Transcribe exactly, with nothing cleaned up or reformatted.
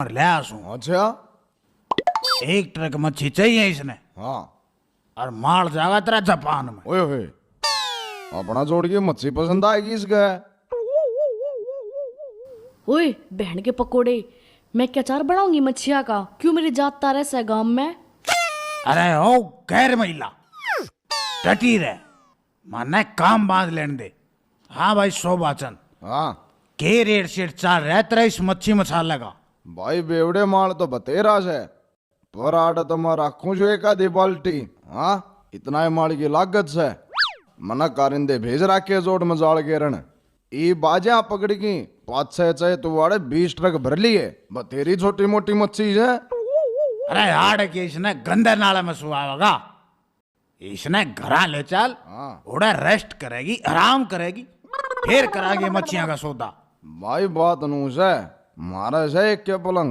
भर ले आया सूं। अच्छा। एक ट्रक मच्छी चाहिए इसने। हाँ। और माल जागा तेरा जापान में। ओए होए, अपना जोड़ के मच्छी पसंद आएगी इसका। ओए बहन के पकोड़े, मैं क्या चार बनाऊंगी मच्छिया का? क्यों मेरी जात तारे से गांव में? अरे ओ गैर महिला, टटी रह, माने काम बांध लेने दे। हाँ भाई शोभाचंद। हाँ। के रेट सेट चाल रहा है तेरा इस मच्छी मसाले का? भाई बेवड़े माल तो बतेरा से, पर आड़ तो मैं रखूं जो एक आधी बाल्टी। हाँ, इतना ही माल की लागत से। मना कारिंदे भेज रखे जोड़ में जाल गेरण। ई बाजा पकड़ की पाछे चाहे तू आड़े बीस ट्रक भर लिए, बतेरी छोटी मोटी मच्छी है। अरे आड़ के इसने गंदे नाले में सुआवेगा। इसने घरा ले चल। हाँ। ओड़ा रेस्ट करेगी, आराम करेगी, फिर करांगे मच्छियां का सौदा। भाई बात नू से, मारे से एक के पलंग।